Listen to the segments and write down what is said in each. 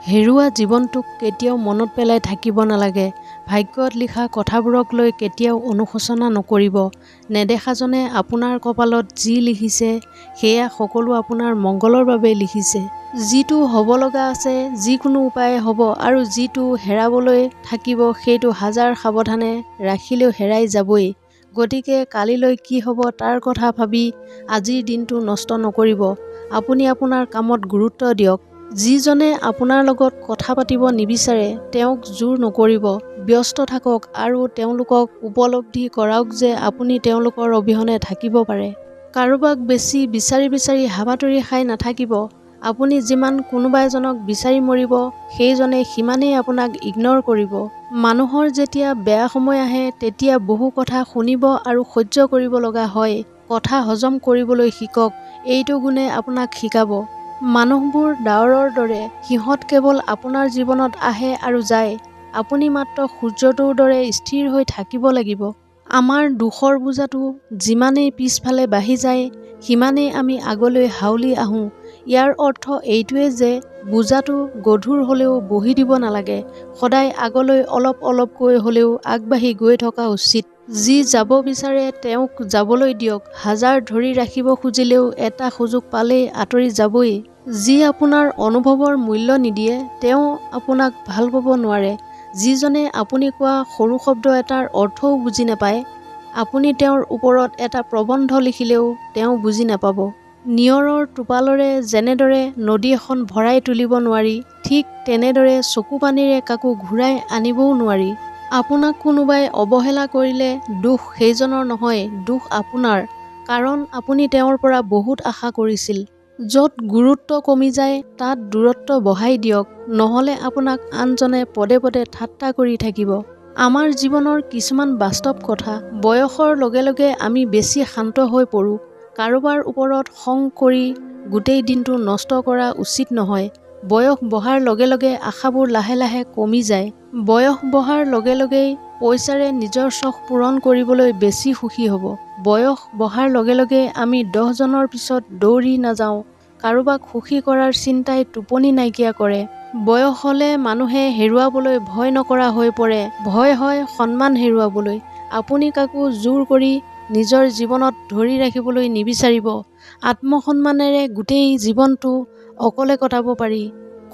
হেৰুৱা জীৱনটোক কেতিয়াও মনত পেলাই থাকিব নালাগে। ভাগ্যত লিখা কথাবোৰক লৈ কেতিয়াও অনুশোচনা নকৰিব। নেদেখাজনে আপোনাৰ কপালত যি লিখিছে সেয়া সকলো আপোনাৰ মংগলৰ বাবেই লিখিছে। যিটো হ'ব লগা আছে যিকোনো উপায়ে হ'ব আৰু যিটো হেৰাবলৈ থাকিব সেইটো হাজাৰ সাৱধানে ৰাখিলেও হেৰাই যাবই। গতিকে কালিলৈ কি হ'ব তাৰ কথা ভাবি আজিৰ দিনটো নষ্ট নকৰিব। আপুনি আপোনাৰ কামত গুৰুত্ব দিয়ক। যিজনে আপোনাৰ লগত কথা পাতিব নিবিচাৰে তেওঁক জোৰ নকৰিব। ব্যস্ত থাকক আৰু তেওঁলোকক উপলব্ধি কৰাওক যে আপুনি তেওঁলোকৰ অবিহনে থাকিব পাৰে। কাৰোবাক বেছি বিচাৰি বিচাৰি হাবাথুৰি খাই নাথাকিব। আপুনি যিমান কোনোবা এজনক বিচাৰি মৰিব সেইজনে সিমানেই আপোনাক ইগন'ৰ কৰিব। মানুহৰ যেতিয়া বেয়া সময় আহে তেতিয়া বহু কথা শুনিব আৰু সহ্য কৰিব লগা হয়। কথা হজম কৰিবলৈ শিকক, এইটো গুণে আপোনাক শিকাব। মানুহবোৰ ডাৱৰৰ দৰে, সিহঁত কেৱল আপোনাৰ জীৱনত আহে আৰু যায়। আপুনি মাত্ৰ সূৰ্যটোৰ দৰে স্থিৰ হৈ থাকিব লাগিব। আমাৰ দুখৰ বোজাটো যিমানেই পিছফালে বাঢ়ি যায় সিমানেই আমি আগলৈ হাউলি আহোঁ। ইয়াৰ অৰ্থ এইটোৱেই যে বোজাটো গধুৰ হ'লেও বহি দিব নালাগে, সদায় আগলৈ অলপ অলপকৈ হ'লেও আগবাঢ়ি গৈ থকা উচিত। যি যাব বিচাৰে তেওঁক যাবলৈ দিয়ক, হাজাৰ ধৰি ৰাখিব খুজিলেও এটা সুযোগ পালেই আঁতৰি যাবই। যি আপোনাৰ অনুভৱৰ মূল্য নিদিয়ে তেওঁ আপোনাক ভাল পাব নোৱাৰে। যিজনে আপুনি কোৱা সৰু শব্দ এটাৰ অৰ্থও বুজি নাপায়, আপুনি তেওঁৰ ওপৰত এটা প্ৰবন্ধ লিখিলেও তেওঁ বুজি নাপাব। নিয়ৰৰ টোপালৰে যেনেদৰে নদী এখন ভৰাই তুলিব নোৱাৰি, ঠিক তেনেদৰে চকুপানীৰে কাকো ঘূৰাই আনিবও নোৱাৰি। আপোনাক কোনোবাই অৱহেলা কৰিলে দোষ সেইজনৰ নহয়, দোষ আপোনাৰ, কাৰণ আপুনি তেওঁৰ পৰা বহুত আশা কৰিছিল। য'ত গুৰুত্ব কমি যায় তাত দূৰত্ব বঢ়াই দিয়ক, নহ'লে আপোনাক আনজনে পদে পদে ঠাট্টা কৰি থাকিব। আমাৰ জীৱনৰ কিছুমান বাস্তৱ কথা। বয়সৰ লগে লগে আমি বেছি শান্ত হৈ পৰোঁ। কাৰোবাৰ ওপৰত খং কৰি গোটেই দিনটো নষ্ট কৰা উচিত নহয়। বয়স বঢ়াৰ লগে লগে আশাবোৰ লাহে লাহে কমি যায়। বয়স বঢ়াৰ লগে লগেই পইচাৰে নিজৰ চখ পূৰণ কৰিবলৈ বেছি সুখী হ'ব। বয়স বঢ়াৰ লগে লগে আমি 10জনৰ পিছত দৌৰি নাযাওঁ। কাৰোবাক সুখী কৰাৰ চিন্তাই টোপনি নাইকিয়া কৰে। বয়স হ'লে মানুহে হেৰুৱাবলৈ ভয় নকৰা হৈ পৰে, ভয় হয় সন্মান হেৰুৱাবলৈ। আপুনি কাকো জোৰ কৰি নিজৰ জীৱনত ধৰি ৰাখিবলৈ নিবিচাৰিব। আত্মসন্মানেৰে গোটেই জীৱনটো অকলে কটাব পাৰি।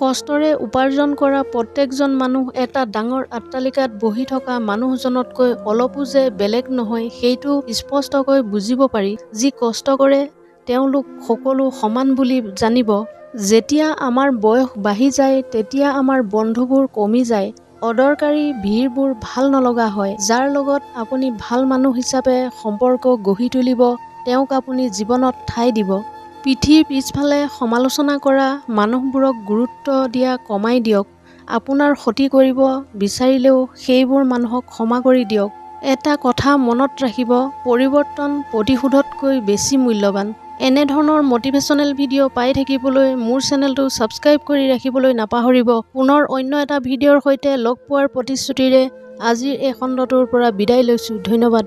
কষ্টৰে উপাৰ্জন কৰা প্ৰত্যেকজন মানুহ এটা ডাঙৰ অট্টালিকাত বহি থকা মানুহজনতকৈ অলপো যে বেলেগ নহয় সেইটো স্পষ্টকৈ বুজিব পাৰি। যি কষ্ট কৰে তেওঁলোক সকলো সমান বুলি জানিব। যেতিয়া আমাৰ বয়স বাঢ়ি যায় তেতিয়া আমাৰ বন্ধুবোৰ কমি যায়। অদৰকাৰী ভিৰবোৰ ভাল নলগা হয়। যাৰ লগত আপুনি ভাল মানুহ হিচাপে সম্পৰ্ক গঢ়ি তুলিব তেওঁক আপুনি জীৱনত ঠাই দিব। পিঠিৰ পিছফালে সমালোচনা কৰা মানুহবোৰক গুৰুত্ব দিয়া কমাই দিয়ক। আপোনাৰ ক্ষতি কৰিব বিচাৰিলেও সেইবোৰ মানুহক ক্ষমা কৰি দিয়ক। এটা কথা মনত ৰাখিব, পৰিৱৰ্তন প্ৰতিশোধতকৈ বেছি মূল্যৱান। এনেধৰণৰ মটিভেশ্যনেল ভিডিঅ' পাই থাকিবলৈ মোৰ চেনেলটো ছাবস্ক্ৰাইব কৰি ৰাখিবলৈ নাপাহৰিব। পুনৰ অন্য এটা ভিডিঅ'ৰ সৈতে লগ পোৱাৰ প্ৰতিশ্ৰুতিৰে আজিৰ এই খণ্ডটোৰ পৰা বিদায় লৈছোঁ। ধন্যবাদ।